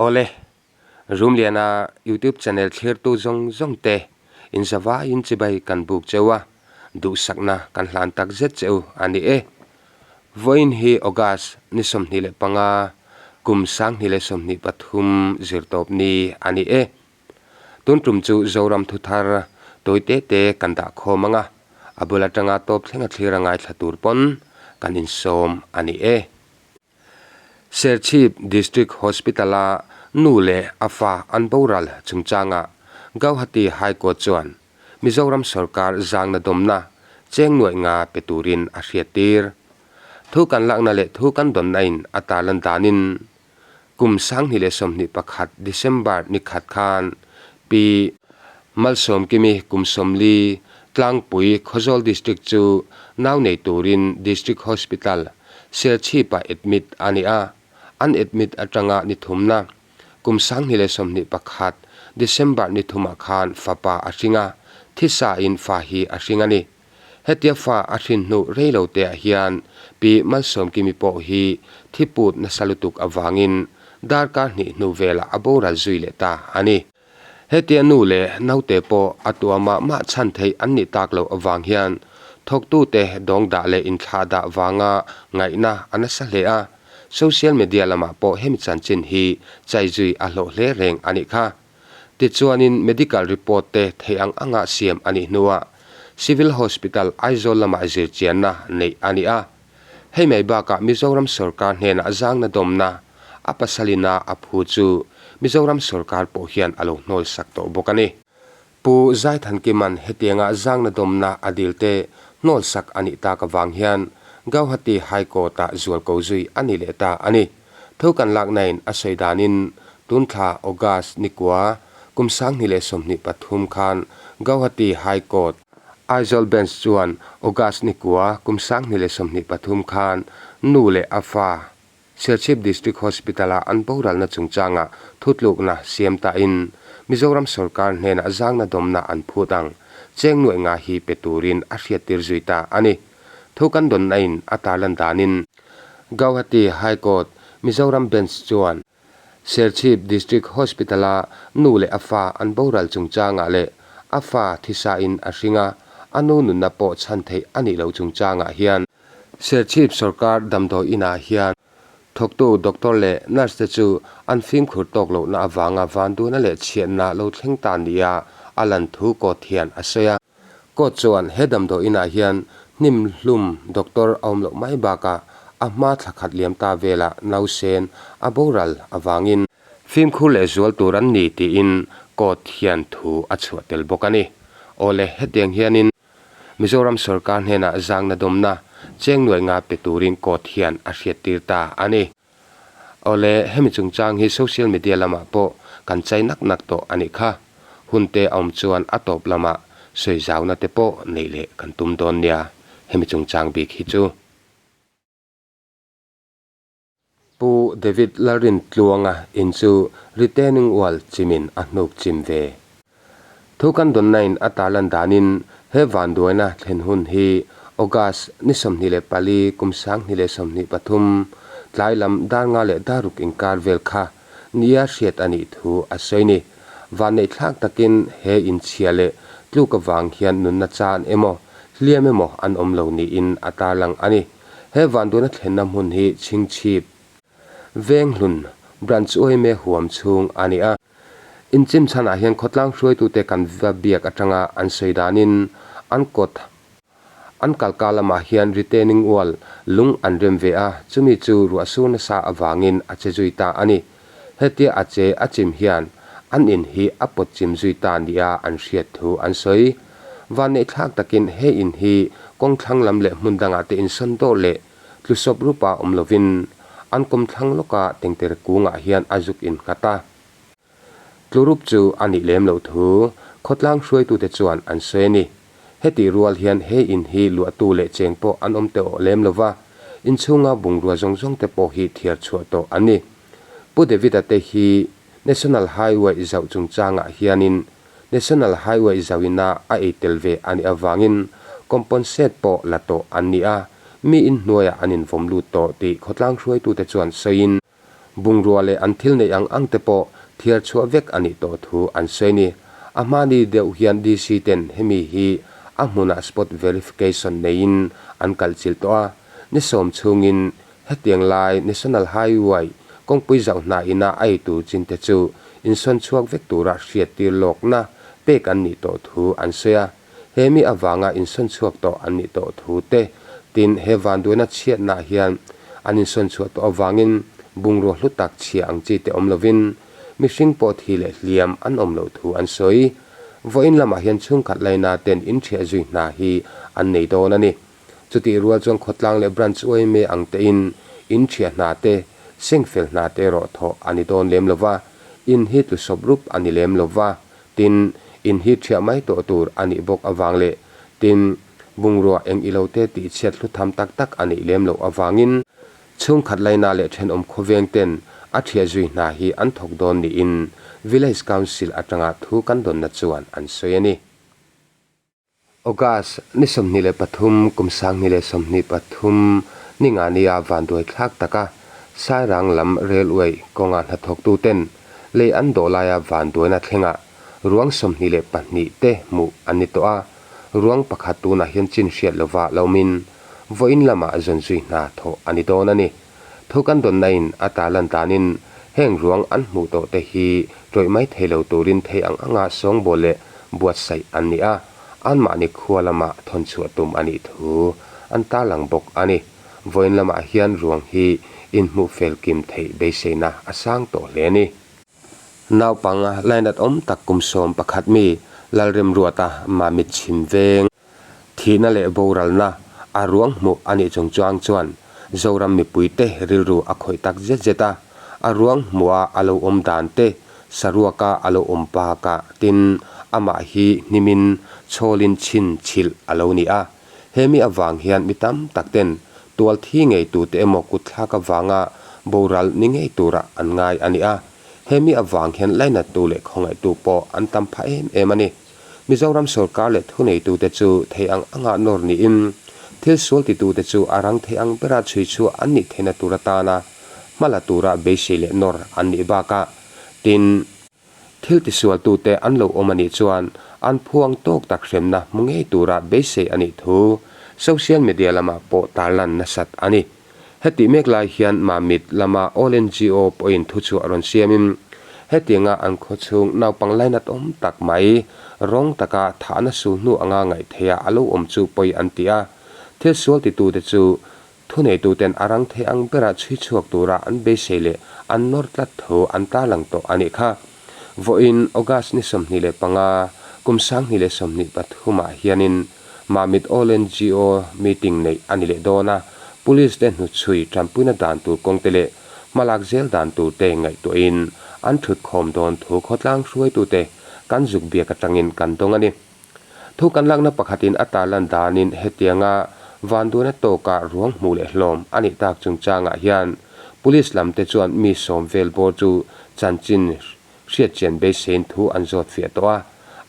Awle, Rumliana YouTube channel thlirtu zawng zawng te inzavaiin chibai kan buk cheu a, duhsakna kan hlan tak zet che u a ni e. Vawiin hi August ni 25, kum 2023 zirtawp ni a ni e. Tun tum chu Zoram thuthar tawi te te kan dah khawm ang a, a bul atanga tawp thlenga thlir a ngaithla tur pawn kan insawm a ni e. Serchhip District Hospital-a nu leh a fa an boral chungchangah Gauhati High Court chuan Mizoram sawrkar zangna dawmna cheng nuaih nga pe turin a hriattir. Thu kan lakna leh thu kan dawnna in a tarlan danin Kum 2021 December ni khat khan Pi Malsawmkimi kum 40 Tlangpui Khawzawl District chu nau nei turin District Hospital, Serchhip-ah admit a ni a. An admit atanga ni thumna kum 2021 December ni thumah khan fapa a hring a, thisain fa hi a hring a ni. Hetia fa a hrin hnu rei lo te ah hian Pi Malsawmkimi pawh hi thi put nasa lutuk avangin darkar hnih hnu velah a boral zui leh ta a ni. Hetia nu leh naute pawh a tua mah mah chhan theih an nih tak loh avang hian thawktute dawng dah leh inthlah dah vanga ngaihna a nasa hle a, social media lamah pawh hemi chanchin hi chai zui a hlawh hle reng a nih kha. Tichuanin medical report te theih ang anga siam a nih hnuah Civil Hospital Aizawl lamah zirchianna neih a ni a. Hei mai bakah Mizoram sawrkar hnenah zangna dawmna a pasalina a phu chu Mizoram sawrkar pawh hian a lo hnawl sak tawh bawk a ni. Pu Zaithankima'n hetianga zangna dawmna a dil te hnawl sak a nih tak avang hian Gauhati High Court-ah zualko zui a ni leh ta a ni. Thu kan laknain a sawi danin tun thla August ni kua kum 2023 khan Gauhati High Court, Aizawl Bench chuan August ni kua kum 2023 khan nu leh a fa Serchhip District Hospital-a an boralna chungchangah thutlukna siam tain Mizoram sawrkar hnenah zangna dawmna an phut ang cheng nuaih nga hi pe turin a hriattir zui ta a ni. Thu kan dawnnain a tarlan danin Gauhati High Court, Mizoram Bench chuan Serchhip District Hospital-a nu leh a fa an boral chungchangah leh a fa thisain a hring a, a nu nunna pawh chhan theih a nih loh chungchangah hian Serchhip sawrkar damdawi inah hian thawktu doctor leh nurse te chu an fimkhur tawk lohna avanga vanduhna leh chhiatna lo thleng ta nia a lan thu court hian a sawi a. Court chuan he damdawi inah hian hnim hlum doctor a awm loh mai bakah a hma thla khat liam ta velah nausen a boral avangin fimkhur leh zual tur an ni tiin court hian thu a chhuah tel bawk a ni. Awle, hetiang hianin Mizoram sawrkar hnenah zangna dawmna cheng nuaih nga pe turin court hian a hriattir ta a ni. Awle, hemi chungchang hi social media lamah pawh kan chai nak nak tawh a nih kha. Hun te a awm chuan a tawp lamah sawi zauna te pawh neih leh kan tum dawn nia, hemi chungchang bik hi chu. Pu David Lalrintluanga in chu retaining wall chimin a hnuk chim ve. Thu kan dawnnain a tarlan danin he vanduaina thlen hun hi August ni 24 kum 2023 tlai lam dar nga leh dar ruk inkar vel kha nia hriat a nih thu a sawi ni. Vanneih thlak takin he inchhia leh tluk avang hian nunna chan emaw hliam emaw an awm lo niin a tarlang a ni. He vanduaina thlenna hmun hi Chhingchhip Venghlun Branch Uaime huam chhung a ni a. Inchim chhanah hian khawtlang hruaitute kan va biak atanga an sawi danin an kawt an kalka lamah hian retaining wall lung an rem ve a, chumi chu ruah sur nasa avangin a che zui ta a ni. Hetia a che a chim hian an in hi a pawt chim zui ta nia an hriat thu an sawi. Vanneihthlak takin he in hi kawng thlang lam leh hmun dangah te insawn dawh leh tlusawp rupa awm lovin an kawmthlang lawka tengtere kungah hian a zuk innghat a. Tlurup chu a nih lem loh thu khawtlang hruaitute chuan an sawi a ni. Hetih rual hian he in hi luahtu leh cheng pawh an awm teh awh lem lova, inchhunga bungrua zawng zawng te pawh hi thiar chhuah tawh an ni. Pu David-a te hi National Highway zauh chungchangah hianin National Highway zauhina a ei tel ve a nih avangin compensate pawh la tawh an ni a, mi inhnuaiah an invawm lut tawh tih khawtlang hruaitute chuan sawiin. Bungrua leh an thil neih ang ang te pawh thiar chhuah vek a nih tawh thu an sawi ni. A hmani deuh hian DC ten hemi hi a hmunah spot verification neiin an kalhchilh tawh a, ni sawm chhungin Hetiang lai National Highway kawngpui zauh hna ina a eitur chin te chu insawn chhuak vek tura hriattir lawkna pek an nih tawh thu an sawi a. He mi avanga insawn chhuak tawh an nih tawh thu te, tin he vanduaina chhiatnah hian an insawn chhuah tawh avangin bungrua hlu tak chhia ang chi te awm lovin mihring pawh thi leh hliam an awm loh thu an sawi. Vawiin lamah hian chhungkhat laina ten inṭhiah zui hna hi an nei dawn a ni. Chutih rual chuan khawtlang leh branch yma ang tein in thiah hna te, seng fel hna te erawh thawh a ni dawn lem lova, in hi tlu sawp rup a ni lem lova, tin, in hi thiah mai tawh tur a nih bawk avang leh tin, bungrua eng ilo te tih chhiat hlu tham tak tak a nih lem loh avangin, chhungkhat laina leh thenawm khawveng ten a thiah zui hna hi an thawk dawn niin Village Council atanga thu kan dawnna chuan an sawi a ni. August ni 23 kum 2023 ni nga nia vanduai thlak taka Sairang lam railway kawnga hnathawktuten lei an dawh laia vanduaina thlengah ruang 22 te hmuh an ni tawh a, ruang pakhat tunah hian chin hriat lova lo awmin vawiin lamah zawn zui hna thawh a ni dawn a ni. Thu kan dawnna in a ta lan danin heng ruang an hmuh tawh te hi tawih mai thei lo turin thei ang anga sawngbawl leh buatsaih an ni a, anmahni khua lama thawn chhuah tum a nih thu an tarlang bawk a ni. Vawiin lamah hian ruang hi inhmuh fel kim theih beiseina a sang tawh hle a ni. Naupang lainat awm tak kum 11 mi Lalremruata Mamit chhim veng. Thihna leh boralna a ruang hmuh a nih chung chuang chuan Zoram mipuite rilru a khawih tak zet zet a, a ruang hmuha a lo awm dan te, saruaka a lo awm bakah tin amah hi hnimin chhawlin chhin chhilh a lo ni a. He mi avang hian mi tam tak ten tual thi ngei tute emaw kutthlak avanga boral ni ngei turah an ngai a ni a. He mi avang hian lainattu leh khawngaihtu pawh an tam phah em em a ni. Mizoram sorkar leh thuneitute chu thei ang anga nawr niin, thil sual titute chu a rang thei ang bera chhui chhuah an nih theihna tur atana hma la tura beisei leh nawr an nih bakah, tin, thil tisualtute an lo awm a nih chuan an phuang tawk tak hremna hmu ngei tura beisei a nih thu social media lamah pawh tarlan nasat a ni. Hetih mek lai hian Mamit lama All NGO pawhin thuchhuah rawn siamin hetianga an khawchhung naupang lainat awm tak mai rawng taka thahna sul hnu anga ngaih theiha a lo awm chu pawi an ti a. Thil sual titute chu thuneituten a rang thei ang bera chhui chhuak tura an beisei leh an nawr tlat thu an tarlang tawh a nih kha. Vawiin August ni 25, kum 2023 ah hianin Mamit All NGO meeting neih a ni leh dawn a, Police te hnuchhui tanpuina dan tur kawng te leh hmalak zel dan tur te ngaihtuahin an thutkhawm dawn thu khawtlang hruaitute kan zuk biak atangin kan dawng a ni. Thu kan lakna pakhatin a tarlan danin hetianga vanduaina tawka ruang hmuh leh hlawm a nih tak chungchangah hian Police lam te chuan mi sawm vel bawr chu chanchin Hriatchian beiseiin thu an zawt fiah tawh a,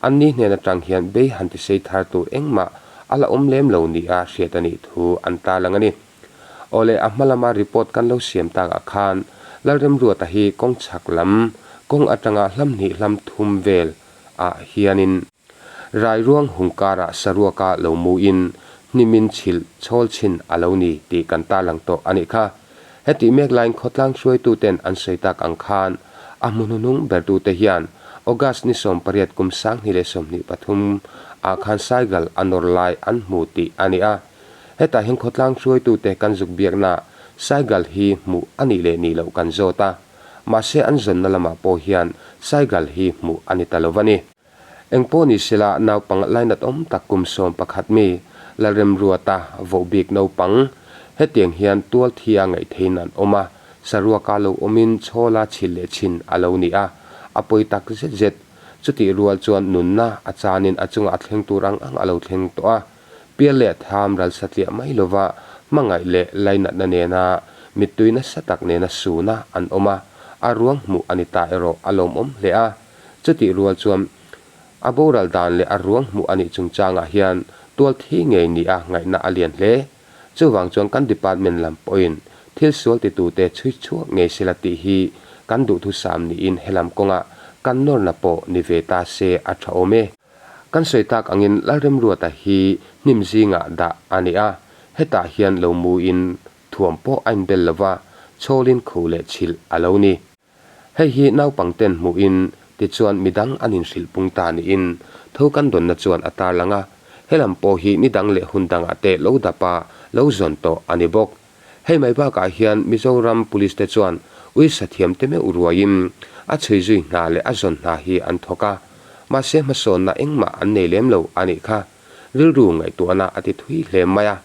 anni hnen atang hian bei han tisei thar tur engmah a la awm lem lo nia hriat a nih thu an tarlang a ni. Awle, a hma lama report kan lo siam takah khan Lalremruata hi kawng chhak lam kawng atanga hlam hnih hlam thum vel ah hianin, Rairuang hung karah saruaka lo muin hnimin chhilh chhawl chhin a lo ni tih kan tarlang tawh a nih kha. Hetih mek laiin khawtlang hruaituten an sawi tak ang khan a hmu hnuhnung bertute hian August ni 18 kum 2023 ah khan Saigal a nawr lai an hmu tih a ni a. Hetah hian khawtlang hruaitute kan zuk biakna Saigal hi hmuh a nih leh nih loh kan zawt a. Mahse an zawnna lamah pawh hian Saigal hi hmuh a ni ta lo va ni. Engpawh ni sela naupang lainat awm tak kum 11 mi Lalremruata vohbik naupang hetiang hian tual thi a ngaih theiin an awm a, saruaka lo awmin chhawla chhilh leh chhin a lo ni a, a pawi tak zet zet. Chutih rual chuan nunna a chanin a chungah a thleng tur ang ang a lo thleng tawh a, pial leh tham ral satliah mai lova hmangaih leh lainatna nena mittui nasa tak nena suna an awm a, a ruang hmuh a ni ta erawh a lawmawm hle a. Chutih rual chuan a boral dan leh a ruang hmuh a nih chungchangah hian tual thi ngei nia ngaihna a lian hle. Chuvang chuan kan department lam pawhin Thil sual titute chhui chhuak ngei sela tih hi kan duhthusam niin helam kawngah kan nawrna pawh ni ve ta se a tha awm e. Kan sawi tak angin Lalremruata hi hnim zingah dah a ni a, hetah hian lo muin thuam pawh a inbel lova, chhawlin khuh leh chhilh a lo ni. Hei hi naupangten hmuhin tichuan midang an inhrilh pung ta niin tho kan dawnna chuan a tarlang a, helam pawh hi nidang leh hun dangah te lo dap a, lo zawn tawh a ni bawk. Hei mai bakah hian Mizoram Police te chuan uisa thiam te meuh ruaiin a chhui zui hna leh a zawn hna hi an thawk a, mahse hmasawnna engmah an nei lem lo a nih kha. Rilru ngaihtuahna a ti thui hle mai a,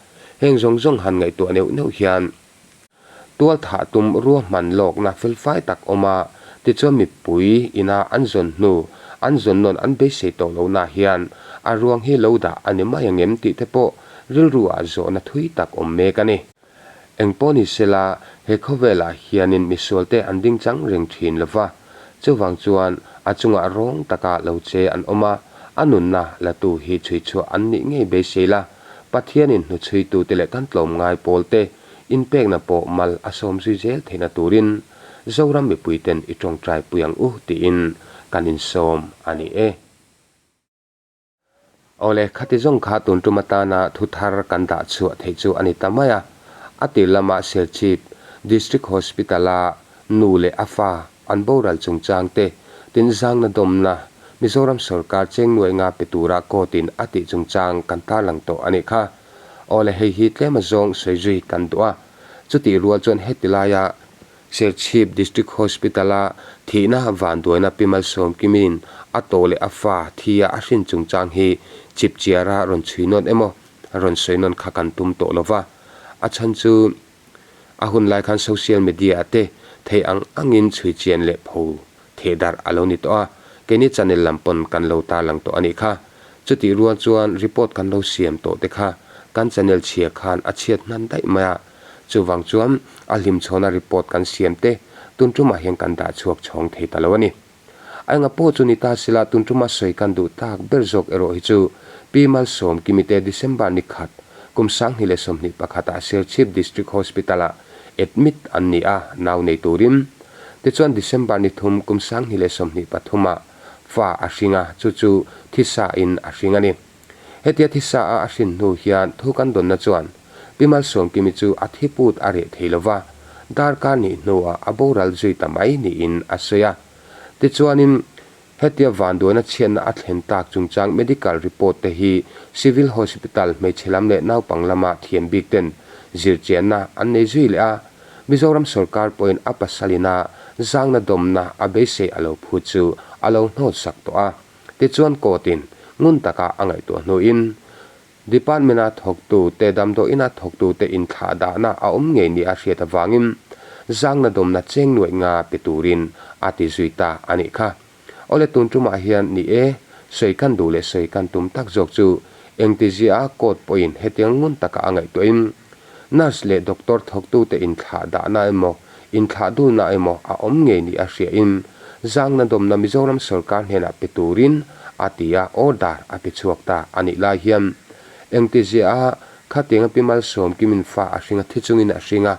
heng zawng zawng han ngaihtuah neuh neuh hian Tual thah tum ruahman lawkna felfai tak awm a, tichuan mipui ina an zawn hnu, an zawn nawn an beisei tawh lohna hian a ruang hi lo dah a ni mai angem tih te pawh rilru ah zawhna thui tak awm mek a ni. Engpawh ni sela, he khawvelah hianin misualte an ding chang reng thin lova, chuvang chuan a chungah rawng taka lo che an awm a, a nunna latu hi chhuichhuah an nih ngei beisei la, Pathianin hnuchhuitute leh kan tlawmngai pawlte Inpekna pawh mal a sawm zui zel theihna turin Zoram mipuiten i tawngtai pui ang u tiin kan insawm a ni e. Awle, khati zawng kha tun tum atana thu thar kan dah chhuah theih chu a ni ta mai a. A tir lama Serchhip District Hospital-a nu leh a fa an boral chungchang te, tin zangna dawmna Mizoram sawrkar cheng nuai nga pe tura court-in a tih chungchang kan tarlang tawh a nih kha. Awle hei hi tlem a zawng sawi zui kan duh a, chutih rual chuan heti laia Serchhip District Hospital-a thihna vanduaina Pi Malsawmkimi'n a tawh leh a fa thi a a hrin chungchang hi chipchiara rawn chhui nawn emaw rawn sawi nawn kha kan tum tawh lova, a chhan chu A hun lai khan social media ah te thei ang angin chhui chian leh pho theh darh a lo ni tawh a, keini channel lam pawn kan lo tarlang tawh a nih kha. Chutih rual chuan report kan lo siam tawh te kha kan channel chhia khan a chhiat hnan daih mai a, chuvang chuan a hlimchhawna report kan siam te tun tumah hian kan dah chhuak chhawng thei ta lo a ni. A enga pawh chu ni ta sila tun tuma sawi kan duh tak ber zawk erawh hi chu Pi Malsawm Kimite December ni khat kum 2021 ah Serchhip District Hospital ah admit an ni a, nau nei turin. Tichuan December ni thum kum 2023 ah fa a hring a, chu chu thisa in a hring a ni. Hetia thisa a a hrin hnu hian thu kan dawnna chuan Pi Malsawmkimi chu a thi put a reh thei lova, darkar nih hnuah a boral zui ta mai niin a sawi a. Tichuanin, hetia vanduaina chhiatna a thlen tak chungchang medical report te hi Civil Hospital hmeichhe lam leh naupang lama thiam bik ten zirchianna an nei zui leh a, Mizoram sawrkar pawhin a pasalina zangna dawmna a beisei a lo phut chu a lo hnawtsak tawh a. Tichuan court-in ngun taka a ngaihtuah hnuin Department-a thawktute, damdawiina thawktute inthlah dahna a awm ngei nia hriat avangin zangna dawmna cheng nuaih nga pe turin a ti zui ta a nih kha. Awle tun tumah hian ni e, sawi kan duh leh sawi kan tum tak zawk chu engtizia a court pawhin hetiang ngun taka a ngaihtuahin nurse leh doctor thawktute inthlah dahna emaw inthlah dulna emaw a awm ngei nia hriain zangna dawmna Mizoram sawrkar hnenah pe turin a ti a, order a pe chhuak ta a nih lai hian engtizia a khatianga Pi Malsawmkimin fa a hring a, thi chungin a hring a,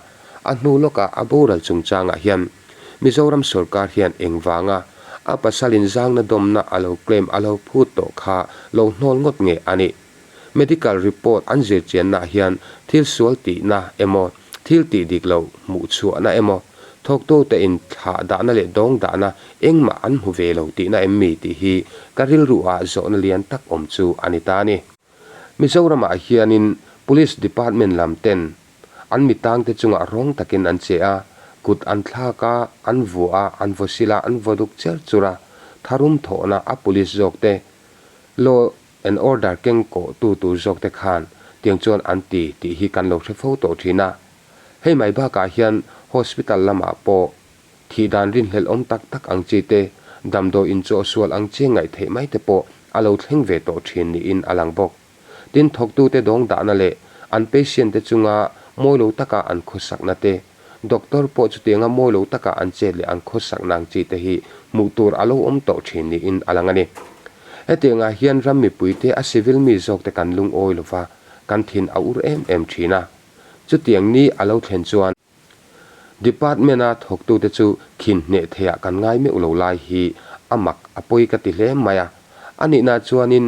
a hnu lawkah a boral chungchangah hian Mizoram sawrkar hian engvanga a pasalin zangna dawmna a lo claim a lo phut tawh kha lo hnawl ngawt nge a nih? Medical report an zirchiannaah hian thil sual tihna emaw, thil tih dik loh hmuh chhuahna emaw, thawktute inthlah dahna leh dawng dahna engmah an hmu ve lo tihna em mi tih hi ka rilru ah zawhna lian tak awm chu a ni ta a ni. Mizoramah hianin Police Department lam ten an mitangte chungah rawng takin an che a, kut an thlak a, an vuah a, an vaw sil a, an vaw duk cher chur a, tharum thawhna a police zawk te law An order keng kawh tu tur zawk te khan tiang chuan an ti tih hi kan lo hre fo tawh thin a. Hei mai bakah hian hospital lamah pawh thih dan rinhlelh awm tak tak ang chi te, damdawi inchawh sual ang chi ngaih theih mai te pawh a lo thleng ve tawh thin niin a lang bawk. Tin, thawktute dawng dahna leh an patient te chunga mawi lo taka an khawsakna te, doctor pawh chutianga mawi lo taka an chet leh an khawsakna ang chi te hi hmuh tur a lo awm tawh thin niin a lang a ni. Hetiangah hian ram mipuite a civil mi zawkte kan lungawi lova, kan thin a ur em em thin a. Chutiang ni a lo thlen chuan. Department-a thawktute chu khin hneh theiah kan ngai meuh lo lai hi a mak a pawi ka ti hle mai a. A nihna chuanin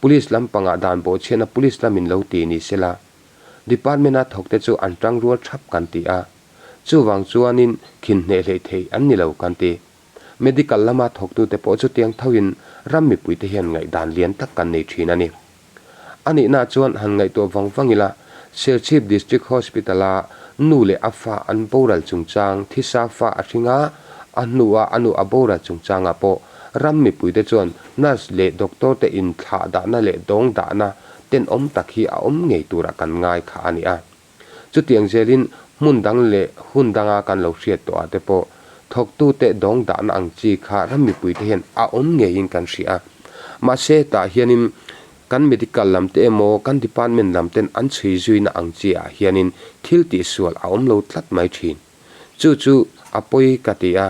Police lampangah dan bawhchhiatna Police lamin lo ti ni sela, Department-a thawkte chu an tangrual thap kan ti a. Chuvang chuanin khin hneh hleih theih an ni lo kan ti. Medical lama thawktute pawh chutiang thoin ram mipuite hian ngaihdan lian tak kan nei thin a ni. A nihna chuan han ngaihtuah vang vang ila, Serchhip District Hospital-a nu leh a fa an boral chungchang, thisa fa a hring a, a hnua a nu a boral chungchangah pawh ram mipuite chuan nurse leh doctor te inthlah dahna leh dawng dahna tenawm tak hi a awm ngei turah kan ngai kha a ni a. Chutiang zelin hmun dang leh hun danga kan lo hriat tawh ah te pawh thawktute dawng dahna ang chi kha ram mipuite hian a awm ngeiin kan hria a. Mahse tah hianin kan medical lam te emaw kan department lam ten an chhui zuina ang chi ah hianin thil tihsual a awm lo tlat mai thin. Chu chu a pawi ka ti a.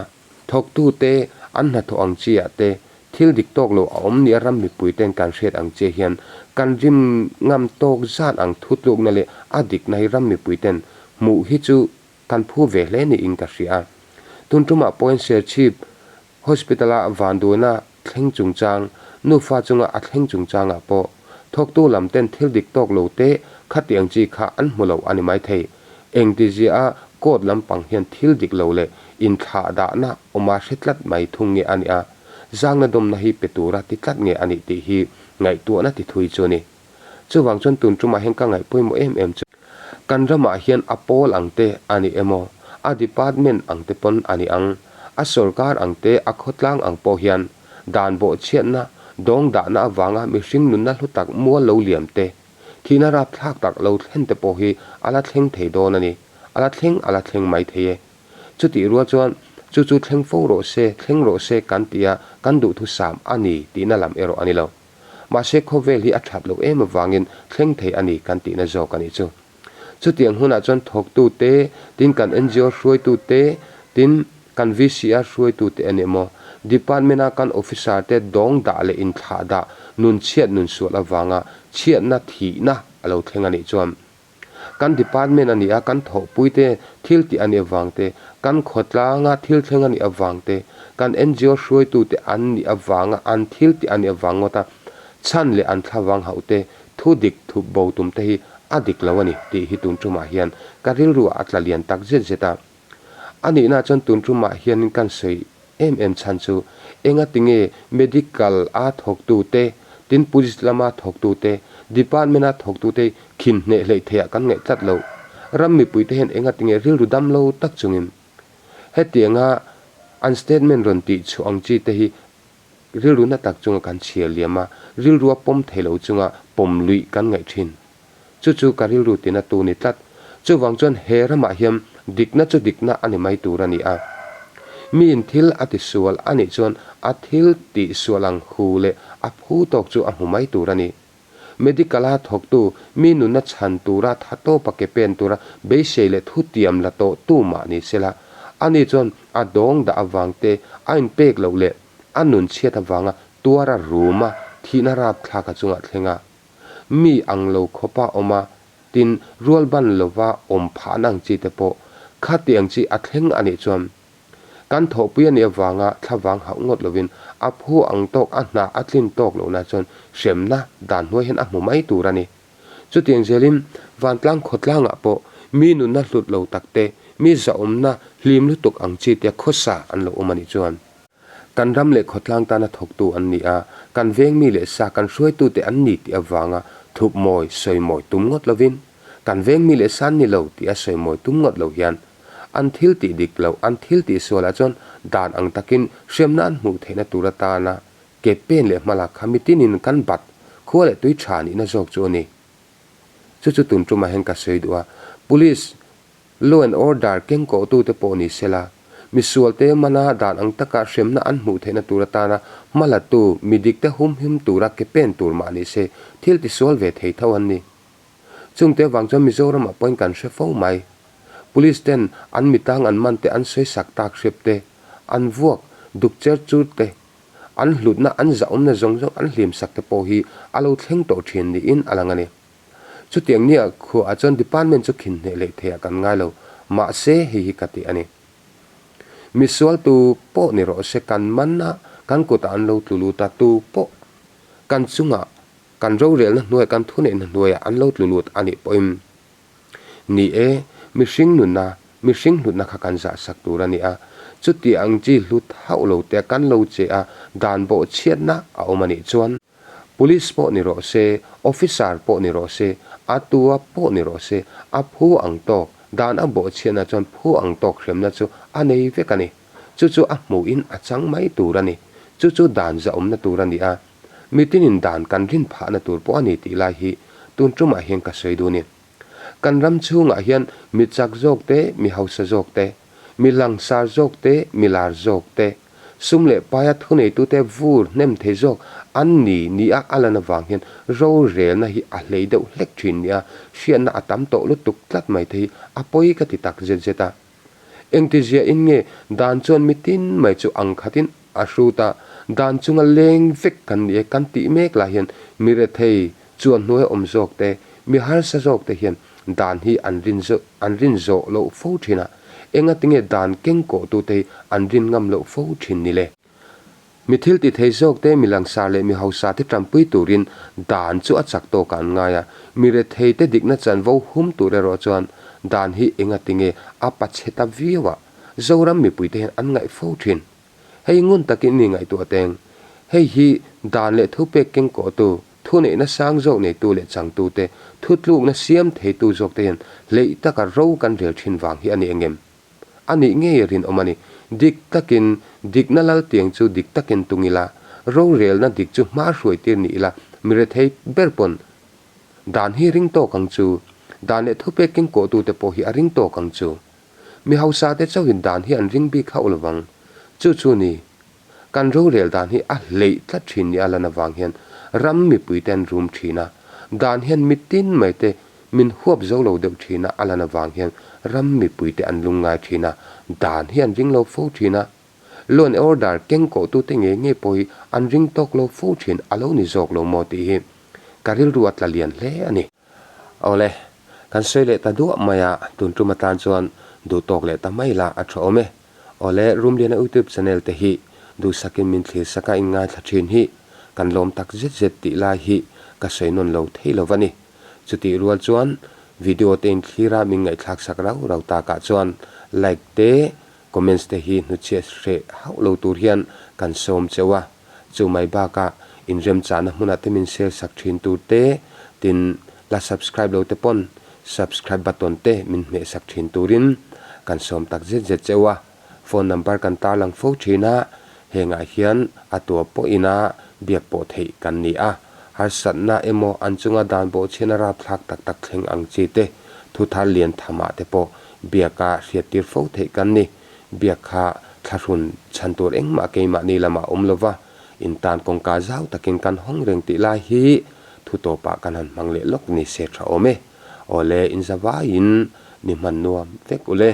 Thawktute an hnathawh ang chi ah te thil dik tawk lo a awm nia ram mipui ten kan hriat ang che hian kan rim ngam tawk zat ang thutlukna leh a dikna hi ram mipui ten hmuh hi chu kan phu ve hle niin ka hria a. Tun tumah pawhin Serchhip Hospital-a vanduaina thleng chungchang, nufa chunga a thleng chungchangah pawh thawktu lam ten thil dik tawk lo te khatiang chi kha an hmu lo a ni maithei. Engtizia a court lampang hian thil dik lo leh inthlah dahna awma hre tlat mai thung nge a nih a, zangna dawmna hi pe tura ti tlat nge a nih tih hi ngaihtuahna ti thui chu a ni. Chuvang chuan tun tumah hian ka ngaih pawimawh em em chu kan ramah hian a pawl ang te a ni emaw, a department ang te pawn a ni ang, a sorkar ang te, a khawtlang ang pawh hian dan bawhchhiatna, dawng dahna avanga mihring nunna hlu tak mual lo liam te, Thihna rapthlak tak lo thlen te pawh hi a la thleng thei dawn a ni. A la thleng, a la thleng mai thei e. Chutih rual chuan, chu chu thleng fo rawh se, thleng rawh se kan ti a, kan duhthusam a ni tihna lam erawh a ni lo. Mahse khawvel hi a that loh em avangin thleng thei a ni kan tihna zawk a nih chu. Chutiang hunah chuan thawktu te, tin kan ngo hruaitu te, tin kan VCR hruaitu te a ni maw, Department-a kan officer te dawng dah leh inthlah dah, nun chhiat nun sual avanga chhiatna thihna a lo thleng a nih chuan kan department a ni a, kan thawhpui te thil tih a nih avang te, kan khawtlanga thil thleng a nih avang te, kan ngo hruaitu te an nih avanga an thil tih a nih avang ngawt a chhan leh an thlavang hauh te Thu dik thup bo tum te hi a dik lo a ni tih hi tun tumah hian ka rilruah a tla lian tak zet zet a. A nihna chuan tun tumah hianin kan sawi em em chhan chu enga tinge medical a thawktu te, tin police lama thawktu te, department a thawktu te khin hneh hleih theiah kan ngaih tlat lo. Ram mipui te hian enga tinge rilru dam lo tak chungin hetianga an statement rawn tih chhuah ang chi te hi Rilru na tak chunga kan chhiar liam a, rilrua pawm thei lo chunga pawm luih kan ngaih thin. Chu chu ka rilru tina tu ni tlat. Chuvang chuan he ramah hian dikna chu dikna a ni mai tur a ni a. Miin thil a tisual a nih chuan a thil tihsual ang hu leh a phu tawk chu a hmu mai tur a ni. Medical-a thawktu mi nunna chhan tura tha tawpa ke pen tura beisei leh thutiam la tawh tu mah ni sela, ani chuan a dawng dah avang te, a inpek loh leh a nun chhiat avanga tuara ruma thihna rapthlak a chungah thleng a. Mi ang lo khawpa awm a, tin rualban lova awm phahna ang chi te pawh khatiang chi a thleng a nih chuan Kan thawhpui a nih avanga thlavang hauh ngawt lovin a phu ang tawk a hna a tlin tawk lohna chuan hremna dan hnuai hian a hmu mai tur a ni. Chutiang zelin vantlang khawtlangah pawh mi nunna hlut lo takte, mi zahawmna hlim lutuk ang chi tia khawsa an lo awm a nih chuan kan ram leh khawtlang tana thawktu an ni a, kan veng mi leh sa kan hruaitute an ni tih avanga thup mawi, sawi mawi tum ngawt lovin kan veng mi leh sa an ni lo tih a sawi mawi tum ngawt lo hian An thil tih dik loh, an thil tih sualah chuan dan ang takin hremna an hmuh theihna tur atana ke pen leh hmalak kha mitinin kan bat khua leh tui tha nihna zawk chu a ni. Chu chu tun tumah hian ka sawi duh a, Police, Law and Order kengkawhtute pawh ni sela, misualte mana dan ang taka hremna an hmuh theihna tur atana hmalatu mi dikte humhim tura ke pen tur mah ni se, thil tisual ve thei tho an ni. Chungte avang chuan Mizoramah pawhin kan hre fo mai. Police ten an mitang an man te an sawi sak tak hrep te, an vuak duk cher chur te, an hlutna an zahawmna zawng zawng an hlim sak te pawh hi a lo thleng tawh thin niin a lang a ni. Chutiang nia khuaah chuan department chu khin hneh leh theiah kan ngai lo. Mahse, hei hi ka ti a ni. Misual tu pawh ni rawh se kan man a, kan kutah an lo tlu lut a, tu pawh kan chungah kan rorelna hnuaiah, kan thuneihna hnuaiah an lo tlu lut a nih pawhin ni e, mihring nunna, mihring hlutna kha kan zahsak tur a ni a. Chuti ang chi hlut hauh lo te kan lo che a, dan bawhchhiatna a awm a nih chuan Police pawh ni rawh se, Officer pawh ni rawh se, a tua pawh ni rawh se, a phu ang tawk, dan a bawhchhiatna chuan phu ang tawk hremna chu a nei vek a ni. Chu chu a hmuhin a chang mai tur a ni. Chu chu dan zahawmna tur a ni a, mitinin dan kan rin phahna tur pawh a ni tih lai hi tun tumah hian ka sawi duh a ni. Kan ram chhungah hian mi chak zawk te, mi hausa zawk te, mi langsar zawk te, mi lar zawk te, Sum leh paia thuneitute vur hnem thei zawk an ni nia a lan avang hian rorelna hi a hlei deuh hlek thin nia hriatna a tam tawh lutuk tlat mai te hi a pawi ka ti tak zet zet a. Engtiziahin nge dan chuan mitin mai chu ang khatin a hrut a, dan chunga leng vek kan ni e kan tih mek lah hian mi rethei chuan hnuai awm zawk te, mi harsa zawk te hian dan hi an rin an rin zawh loh fo thin a, engatinge dan kengkawh tute hi an rin ngam loh fo thin ni le? Mi thil ti thei zawk te, mi langsar leh mi hausa te tanpui turin dan chu a chak tawkah an ngai a, mi rethei te dikna chanvo hum tur erawh chuan dan hi engatinge a pachhe ta viau a, Zoram mipuite hian an ngaih fo thin. Hei ngun takin mi ngaihtuah teng. Hei hi dan leh thupek kengkawhtu, thuneihna sang zawk neitu leh changtute, thutlukna siam theitu zawkte hian hleih taka ro kan rel thin vang hi a ni engem? A nih ngei rinawm a ni. Dik takin, dikna lal tiang chu dik takin tung ila, rorelna dik chu hma hruaitir ni ila, mi rethei ber pawn dan hi ring tawk ang chu. Dan leh thupek kengkawhtute pawh hi a ring tawk ang chu. Mi hausa te chauhin dan hi an ring bik hauh lovang. Chu chu ni, kan rorel dan hi a hleih tlat thin ni a lan avang hian ram mipui te an rum thin a, dan hian mitin mai te min huap zo lo deuh thin a a lan avang hian ram mipui te an lungngai thin a, dan hi an ring lo fo thin a. Law and order keng kawhtute ngei ngei pawh hi an ring tawk lo fo thin a lo ni zawk lo maw tih hi ka rilru a tla lian hle a ni. Awle, kan sawi leh ta duah mai a, tun tum atan chuan duh tawk leh ta mai la a tha awm e. Awle, Rumliana YouTube channel te hi duhsakin min thlir sak a inngaithla thin hi kan lawm tak zet zet tih lai hi ka sawi nawn lo thei lo va ni. Chutih rual chuan video te inthlir a min ngaihthlak sak rau rau takah chuan like te, Comments te hi hnuchhiat hreh hauh lo tur hian kan sawm cheu a, chu mai bakah inremchahna hmunah te min share sak thin tur te, tin la subscribe lo te pawn subscribe button te min hmeh sak thin turin kan sawm tak zet zet cheu a, phone number kan tarlang fo thin a, hengah hian a tua pawhin a biak pawh theih kan ni a, harsatna emaw an chunga dan bawhchhiatna rapthlak tak tak thleng ang chi te, thuthar lian thamah te pawh Biaka hriattir fo theih kan ni. Biak kha thlahrun chhan tur engmah keimahni lamah awm lova, intan kawngka zau takin kan hawng reng tih lai hi thu tawpah kan han hmang leh lawk ni se tha awm e. Awle, inzavaiin ni hman nuam vek ule.